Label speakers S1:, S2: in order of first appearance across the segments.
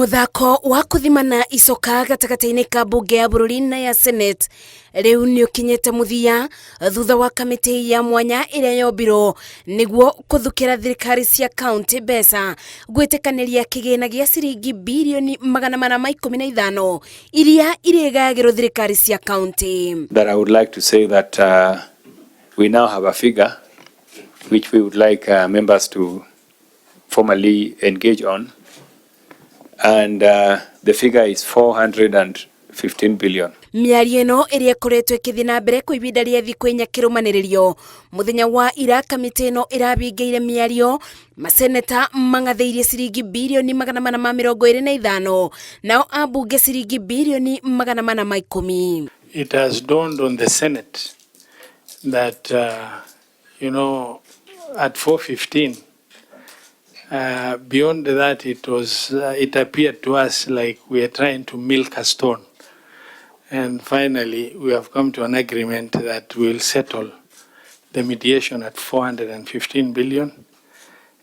S1: Mũthako wa kũthimana icoka gatagatĩ-inĩ ka mbunge ya bũrũri na ya Senate rĩu nĩ ũkinyĩte mũthia thutha wa kamĩtĩ ya mwanya ĩrĩa yombirwo nĩguo kũthukĩra thirikari cia kaunti mbeca gwĩtĩkanĩria kĩgĩna gĩa ciringi birioni 415 iria irĩgayagĩrwo thirikari cia kaunti.
S2: That I would like to say that we now have a figure which we would like members to formally engage on, and the figure is 415 billion.
S1: Mĩario ĩno ĩrĩa ĩkoretwo ĩkĩthiĩ na mbere kwa ihinda rĩa thikũ inya kĩrũmanĩrĩrio, mũthenya wa ira kamĩtĩ ĩno ĩrabingĩire mĩario maseneta mang'athĩirie ciringi birioni 425, nao ambunge ciringi birioni 410.
S3: It has dawned on the Senate that, at 4:15, beyond that, it appeared to us like we are trying to milk a stone. And finally, we have come to an agreement that we will settle the mediation at 415 billion.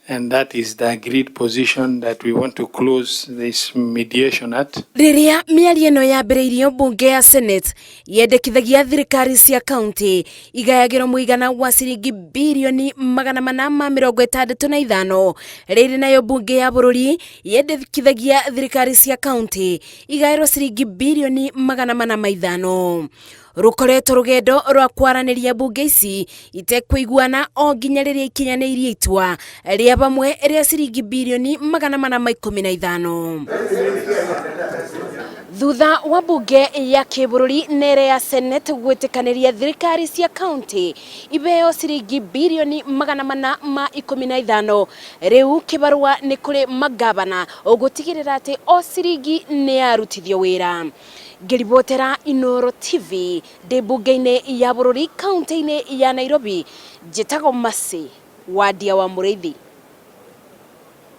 S3: And that is the agreed position that we want to close this mediation at.
S1: Rĩrĩa mĩario ĩno yambĩrĩirio, mbunge ya Senate yendekithagia thirikari cia kaunti igayagĩrwo mũigana wa ciringi birioni 465, rĩrĩ nayo mbunge ya bũrũri yendekithagia thirikari cia kaunti igaĩrwo ciringi birioni 405. Rũkoretwo rũgendo rwa kwaranĩria mbunge ici itekũiguana o nginya rĩrĩa ikinyanĩirie itua rĩa bamwe rĩa ciringi birioni 415. Thutha wa mbunge ya kĩbũrũri na ĩrĩa ya Senate gwĩtĩkanĩria thirikari cia kaunti ibeo ciringi birioni 415, rĩu kĩbarũa nĩ kũrĩ magavana ũgũtigĩrĩra atĩ o ciringi nĩ yarutithio wĩra. Ngĩribotera Inoro TV ndĩ mbunge-inĩ ya bũrũri kaunti-inĩ ya Nairobi, njĩtagwo Mercy Wadia wa Mũrĩithi.